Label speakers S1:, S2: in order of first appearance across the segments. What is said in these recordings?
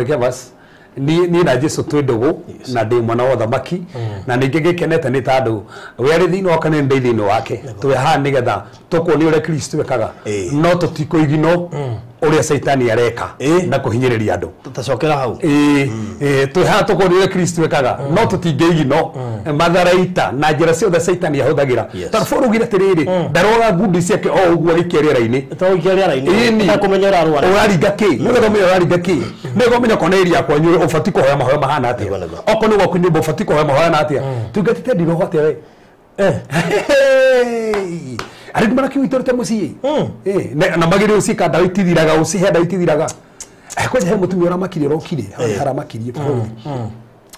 S1: Kevas ni na Jesu twĩ ndũgũ na ndĩ mwana wa thamaki na ningĩ gĩkenete nĩ tondũ we arĩ thĩinĩ wakwa nĩ ndĩ thĩinĩ wake twĩ haha nĩgetha tũkuonia ũrĩa Kristo ekaga no tũtikũigino ũrĩa Caitani areka na kũhinyĩrĩria andũ.
S2: Tutacokera hau.
S1: Twĩ haha tũkuonia ũrĩa Kristo ekaga no tũtingĩigino matharaita na njĩra ciothe Caitani ahũthagĩra. Tondũ Paul augire atĩrĩrĩ, ndaroga ngundi ciake o ũguo agĩikia rĩera-inĩ.
S2: Tũgĩikia rĩera-inĩ. Ũtakũmenya ũrarũa.
S1: Ũraringa kĩ? Nĩgetha ũmenye ũraringa kĩ. Nĩgetha ũmenye okorwo nĩ area kwanyu ũbatiĩ kũhoya mahoya mahana atĩa. Okorwo nĩ gwaku nyũmba ũbatiĩ kũhoya mahoya na atĩa. Tungatĩte ndiroho atĩa we? Arĩmi marakiuitũrĩte mũciĩ. Na magĩrĩirwo ũciĩka ndawa itithiraga, ũcihe ndawa itithiraga. Kwanja he mũtumia ũramakirie ũrokire, haramakirie bũrũri.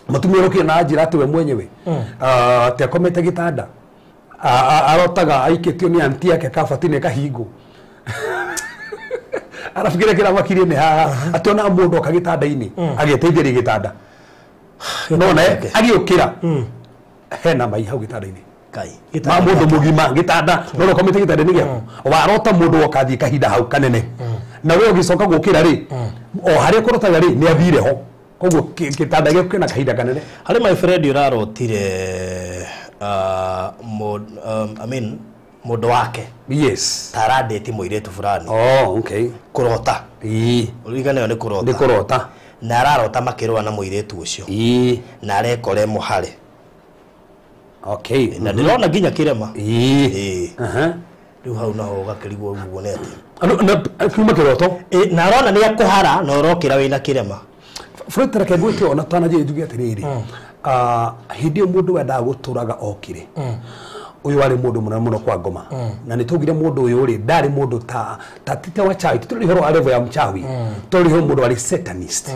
S1: Mũtumia ũrokire na anjĩra atĩ we mwenyewe atĩ akomete gĩtanda arotaga aikĩtio nĩ anti yake kabati-inĩ kahingwo. Arabu kĩrĩa kĩramakirie nĩ haha atĩ ona mũndũ oka gĩtanda-inĩ agĩteithĩrĩria gĩtanda. Nona agĩũkĩra hena mai hau gĩtanda-inĩ. Ma mũndũ mũgima gĩtanda no ũkomete gĩtanda-inĩ gĩaku warota mũndũ woka athiĩ kahinda hau kanene na we ũgĩcoka gũkĩra rĩ o harĩa ũkũrotaga rĩ nĩ athire ho koguo gĩtanda gĩaku kĩna kahinda kanene.
S2: Harĩ my friend ũrarotire I mean mũndũ wake.
S1: Yes.
S2: Tarandĩti mũirĩtu fulani.
S1: Oh, okay.
S2: Kũrota. Ũririkane ĩyo nĩ kũrota.
S1: Nĩ kũrota.
S2: Na ararota makĩrũa na mũirĩtu ũcio. Na arekora e mũhare.
S1: Okay.
S2: Na ndĩrona nginya kĩrema. Rĩu hau naho ũgakĩrigwo ũguo nĩ atĩa.
S1: Kiuma kĩroto.
S2: Na arona nĩ akũhara na ũrokĩra wĩna kĩrema.
S1: Fred reke ngwĩte ona tananjĩre njuge atĩrĩrĩ. Hĩndĩ ĩyo mũndũ wendaga gũtũraga okire. Ũyũ arĩ mũndũ mũnene mũno kwa ngoma. Na nĩ twaugire mũndũ ũyũ rĩ ndarĩ mũndũ ta tita wa chawi, tũrĩ ũhoro wa level ya mchawi. Tũrĩ ũhoro mũndũ warĩ satanist.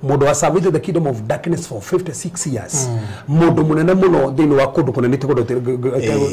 S1: Mũndũ wa served the kingdom of darkness for 56 years. Mũndũ mũnene mũno thĩinĩ wa kũndũ kũnene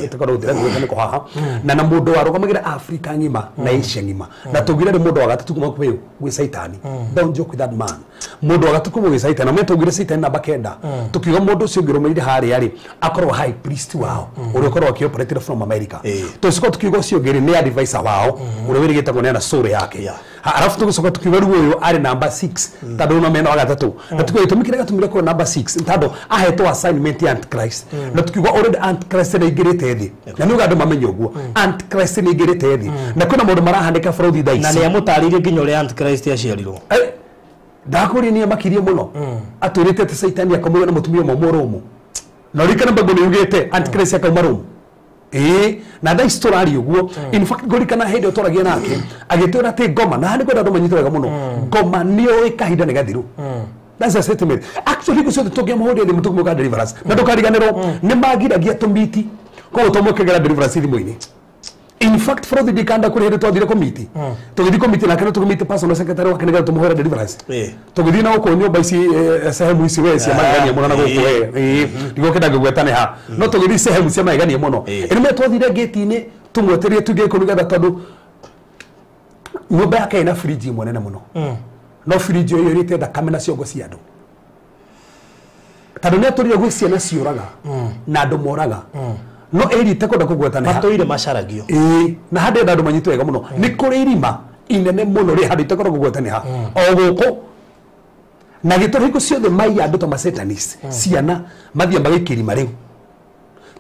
S1: tũkorwo haha. Na mũndũ warũgamagĩra Africa ng'ima na Asia ng'ima. Na twaugire nĩ mũndũ wa gatatũ kuma kwĩ gwĩ Saitani. Don't joke with that man. Mũndũ wa gatatũ kuma gwĩ Saitani. Na twaugire Saitani namba 9. Tukiuga mũndũ ũcio ũngĩ ũrũmĩrĩire harĩa rĩ akorwo high priest wao ũrĩa ũkorwo akĩoperate from America. Tũcoka tukiuga ũcio ũngĩ rĩ nĩ advisor wao ũrĩa wĩrĩgĩte kũneana soul yake. Arabu tũgĩcoka tukiuga rĩu ũyũ arĩ namba 6 tondũ no mena wa gatatũ. Na tukiuga gĩtũmi kĩrĩa gĩatũmire korwo namba 6 tondũ ahetwo assignment ya Antichrist. Na tukiuga already Antichrist nĩ aingĩrĩte thĩ. Na nĩ uga andũ mamenye ũguo. Antichrist nĩ aingĩrĩte thĩ. Na kwĩna maũndũ marahanĩka bũrũri thaa ici.
S2: Na nĩ amũtarĩirie nginya ũrĩa Antichrist aciarirwo.
S1: Ndakũria nĩ amakirie mũno. Atwĩrĩte atĩ Saitani akomirwo na mũtumia ũmwe Mũrũmu. Na ũririkane Bible nĩ yugĩte Antichrist akauma Rome. Na thaa ici tũraria ũguo. In fact ngũririkana hĩndĩ ĩyo twaragia nake agĩtwĩra atĩ ngoma na nĩ kwenda andũ manyite wega mũno. Ngoma nĩoĩ kahinda nĩ gathiru. That's a statement. Actually hingo ciothe tũngĩamũhũrĩra thimũ tũkĩmwĩka deliverance na ndũkariganĩrwo nĩ magiragia tũmiti koguo tũmũkĩgera deliverance thimũ-inĩ. In fact Frothi ndikanda kũrĩ hĩndĩ twathire komiti. Tũgĩthiĩ komiti nake no tũkĩmiti personal secretary wake nĩgetha tũmũhũre deliverance. Tũgĩthiĩ na gũkũ nyũmba ici sehemu ici we cia magegania mũno na gũkũ we. Ndigũkĩenda ngĩgweta nĩ ha. No tũgĩthiĩ sehemu cia magegania mũno. Ĩno twathire gate-inĩ tũmwetereire tũingĩre kũu nĩgetha tondũ nyũmba yake ĩna fridge ĩmwe nene mũno. No fridge ĩyo ĩrĩte thakame na ciongo cia andũ. Tondũ nĩ atũrire gwĩ ciana ciũraga na andũ moraga. No ĩrite kwenda kũgweta nĩ ha.
S2: Matũire macaragio.
S1: Na handĩ andũ manyitwo wega mũno. Nĩ kũrĩ irima inene mũno rĩ handũ itekwenda kũgweta nĩ ha. O gũkũ. Na gĩtũmi hingo ciothe maiya andũ ta ma satanist ciana mathiĩ magĩikia irima rĩu.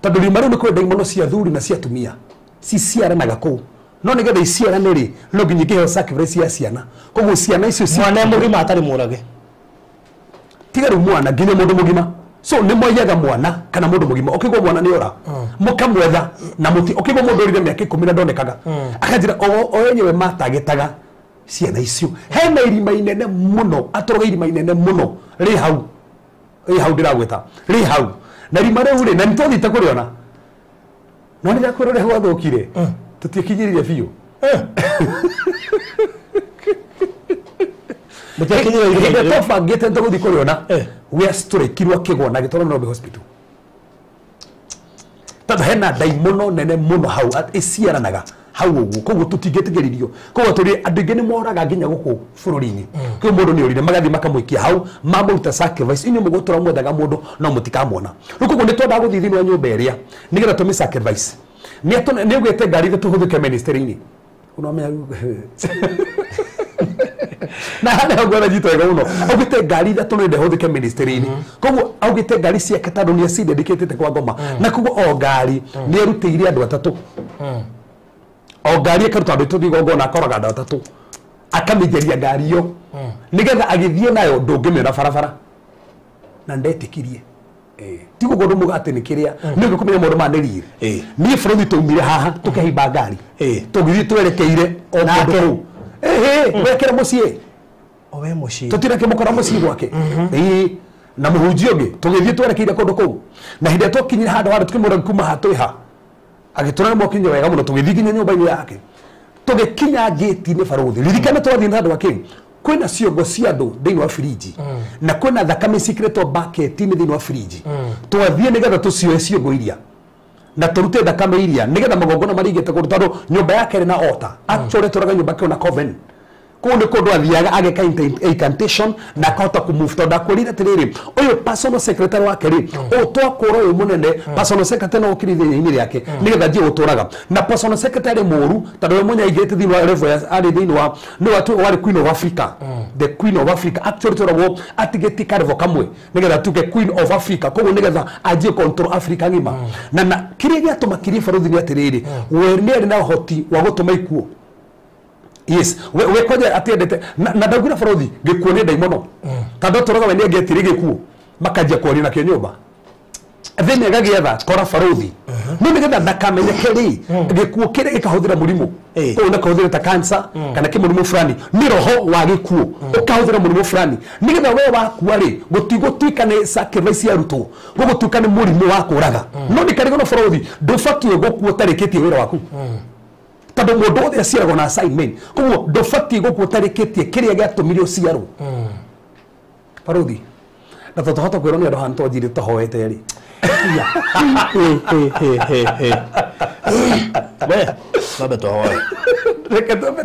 S1: Tondũ irima rĩu nĩ kũrĩ ndaimono cia athuri na cia atumia. Ciciaranaga kũu. No nĩgetha iciarane rĩ no nginya ikĩheo sacrifice ya ciana. Koguo ciana icio
S2: mwana mũgima atarĩ mũrage.
S1: Tiga rĩu mwana nginya mũndũ mũgima. So nĩ moiyaga mwana kana mũndũ mũgima ũkĩgwa mwana nĩ ora mũkamwetha na mũti ũkĩgwa mũndũ ũrire mĩaka 10 na ndonekaga akanjĩra o enyewe matagĩtaga ciana icio. Hena irima inene mũno atũroga irima inene mũno rĩ hau rĩ hau ndĩragwĩta rĩ hau na irima rĩu rĩ na nĩ twathiĩte kũrĩona no nĩ ndakwĩra ũrĩa gwathũkire tũtiĩkinyĩrire biũ. Hĩndĩ twabangĩte nĩtũgũthiĩ kũrĩona we tũrekirwo akĩgwa na agĩtwarwo Nairobi Hospital. Tondũ hena ndaimono nene mũno hau ĩciaranaga hau ũguo koguo tũtingĩtigĩrĩrio. Koguo tũrĩ andũ aingĩ nĩ moraga nginya gũkũ bũrũri-inĩ. Koguo mũndũ nĩ orire magathiĩ makamũikia hau mamũruta sacrifice. Inyuĩ mũgũtũra mwethaga mũndũ no mũtikamwona. Rĩu koguo nĩ twendaga gũthiĩ thĩinĩ wa nyũmba ĩrĩa nĩgetha tũmĩ sacrifice. Nĩ augĩte ngari ithatũ tũhũthĩke ministry-inĩ. Unaona Na harĩa ũguo aranyita wega mũno. Augĩte ngari ithatũ no ndehũthĩke ministry-inĩ. Koguo augĩte ngari ciake tondũ nĩ acidedicatĩte kwa ngoma. Na koguo o ngari nĩ arutĩire andũ atatũ. O ngari ĩkaruta andũ tũthiĩ igongona akoraga andũ atatũ. Akamĩgeria ngari ĩyo. Nĩgetha agĩthiĩ nayo ndũngĩmĩona barabara. Na ndetĩkirie. Ti guo ndå muga atä nä kä rä a nä å kå menya maå ndå maya nä riri niä bũrũri twaumire haha tũkĩhaimba ngari tũgĩthiĩ twerekeire o kũndũ kũu wekere mũciĩ
S2: owe mũciĩ
S1: tũtinakĩmũkora mũciĩ gwake na mũhunjia ũngĩ tũgĩthiĩ twerekeire kũndũ kũu na hĩndĩ ĩrĩa twakinyire handũ handũ tũkĩmũra kuma haha twĩ ha agĩtũra mwakinya wega mũno tũgĩthiĩ nginya nyũmba-inĩ yake tũgĩkinya ngĩti-inĩ barũthi ririkana twathiĩ na handũ hakĩ kwĩna ciongo cia andũ thĩinĩ wa firiji na kwĩna thakame ciĩkĩrĩtwo bucket-inĩ thĩinĩ wa firiji twathiĩ nĩgetha tũcioe ciongo iria na tũrute thakame iria nĩgetha magongona marigĩte kũndũ tondũ nyũmba yake ĩrĩ na altar actually tũraga nyũmba kĩo na coven kũu nĩ kũndũ athiaga ageka incantation na akahota kũmove tondũ akwĩrire atĩrĩrĩ ũyũ personal secretary wake rĩ ũyũ twakũra ũyũ mũnene personal secretary no ũkiri ithenya-inĩ rĩake nĩgetha anjie gũtũraga na personal secretary mũru tondũ we mwenye aingĩrĩte thĩinĩ wa level ya arĩ thĩinĩ wa nĩ warĩ Queen of Africa the Queen of Africa actually tũragwo atigĩtie karevo kamwe nĩgetha atuĩke Queen of Africa koguo nĩgetha anjie control Africa ng'ima na kĩrĩa gĩatũmakirie barũthi nĩ atĩrĩrĩ we nĩ arĩ na ũhoti wa gũtũma ikuũ. Yes, we kwanja atiendete na ndaugire barũthi gĩkuũ nĩ ndaimono tondũ tũroga we nĩangĩetire gĩkuũ makanjia kwaria nakĩo nyũmba thĩna ĩgagĩetha kora barũthi no nĩgetha ndakamenyeke rĩ gĩkuũ kĩrĩa gĩkahũthĩra mũrimũ kũu nakahũthĩra ta cancer kana kĩmũrimũ fulani nĩ roho wa gĩkuũ ũkahũthĩra mũrimũ fulani nĩgetha we wakua rĩ gũtigũtuĩka nĩ sacrifice yarutwo gũgũtuĩka nĩ mũrimũ wa kũraga no nĩ karĩgo no barũthi ndũbatiĩ gũkua ũtarĩkĩtie wĩra waku tondũ mũndũ wothe aciaragwo na assignment koguo ndũbatiĩ gũkua ũtarĩkĩtie kĩrĩa gĩatũmire ũciarwo barũthi na tũtahota kwĩrwo nĩ andũ haha nĩtwanjire tũtahoete rĩ
S2: we twambe tũhoe
S1: reke twambe.